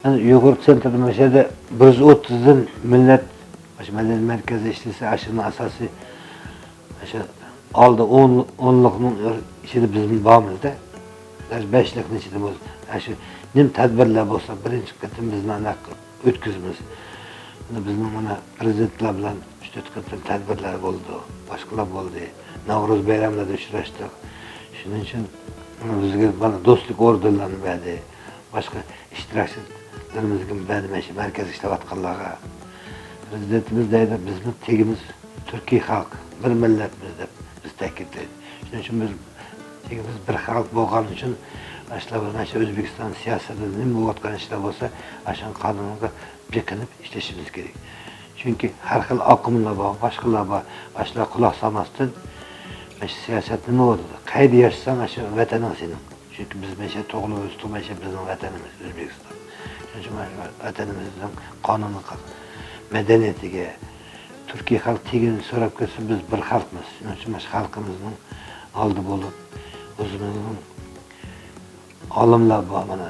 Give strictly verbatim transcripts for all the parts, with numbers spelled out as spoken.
يەنى ئۇيغۇر تسېنتىرىدا مۇشۇ يەردە بىر يۈز ئوتتۇزدىن مىللەت مۇشۇ مەدەنىيەت مەركىزى ئىشلىسە، ئاشۇنىڭ ئاساسىي، ئاشۇ ئالدى ئون، ئونلۇقنىڭ ئىچىدە بىزمۇ بارمىزدا. بەشلىكنىڭ ئىچىدە بولسا، ئاشۇ نېمە تەدبىرلەر بولسا، بىرىنچى قېتىم بىزنى ئانداق ئۆتكۈزىمىز. ئەنە بىزنىڭ مانا پىرېزىدېنتلار بىلەن ئۈچ تۆت قېتىم تەدبىرلەر بولدى، باشقىلار بولدى. نەۋرۇز بايراملىرىدا ئۇچراشتۇق. شۇنىڭ ئۈچۈن بىزگە مانا دوستلۇق ئوردېنلىرىنى بەردى. باشقا ئىشتىراكچىلىرىمىزگىمۇ بەردى، مانا شۇ مەركەزدە ئىشلەۋاتقانلارغا. پىرېزىدېنتىمىز دەيدۇ، بىزمۇ تېگىمىز تۈركىي خەلق، بىر مىللەتمىز دەپ بىز تەكىتلەيدۇ. شۇنىڭ ئۈچۈن بىز تېگىمىز بىر خەلق بولغان ئۈچۈن، ئاشۇلار بىلەن شۇ ئۆزبېكىستان سىياسىتىدە نېمە بولۇۋاتقان ئىشلار بولسا، ئاشۇ قانۇنغا بېقىنىپ ئىشلىشىمىز كېرەك. چۈنكى ھەر خىل ئاقىملار بار، باشقىلار بار. ئاشۇلار قۇلاق سالماستىن، مانا شۇ سىياسەت نېمە بولىدۇ؟ قەيەردە ياشىساڭ، ئاشۇ ۋەتىنىڭ سېنىڭ. چۈنكى بىز مانا شۇ تۇغۇلۇپ ئۆستۇق، مانا شۇ بىزنىڭ ۋەتىنىمىز ئۆزبېكىستان. شۇنىڭ ئۈچۈن مانا شۇ ۋەتىنىمىزنىڭ قانۇنىغا، مەدەنىيىتىگە، تۈركىي خەلق تېگىنى سوراپ كەلسە، بىز بىر خەلقمىز. شۇنىڭ ئۈچۈن مانا شۇ خەلقىمىزنىڭ ئالدى بولۇپ، ئۆزىمىزنىڭ ئالىملار بار، مانا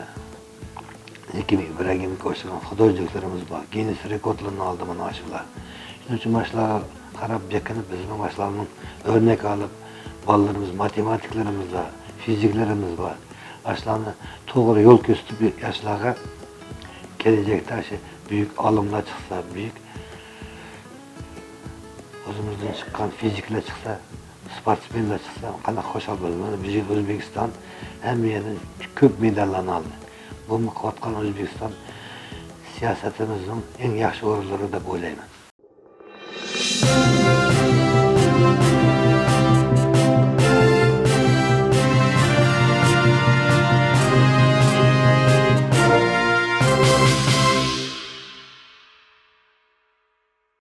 زېكىم ئىبراگىمغا ئوخشىغان خۇدوجنىكلىرىمىز بار. گىننېس رېكوردلىرىنى ئالدى مانا ئاشۇلار. شۇنىڭ ئۈچۈن مانا شۇلارغا قاراپ بېقىنىپ، بىزمۇ مانا شۇلاردىن ئۆرنەك ئالىپ، بالىلىرىمىز، ماتېماتىكلىرىمىز بار، فىزىكلىرىمىز بار. ئاشۇلارنى توغرا يول كۆرسىتىپ، ياشلارغا كېلەچەكتە شۇ بۈيۈك ئالىملار چىقسا، بۈيۈك ئۆزىمىزدىن چىققان فىزىكلار چىقسا، سپورتسمېنلار چىقسا، قانداق خۇشال بولىمىز. مانا بىر يىل ئۆزبېكىستان ھەممە يەردىن كۆپ مېداللارنى ئالدى. بۇمۇ قىلىۋاتقان ئۆزبېكىستان سىياسىتىمىزنىڭ ئەڭ ياخشى ئورۇنلىرى دەپ ئويلايمەن.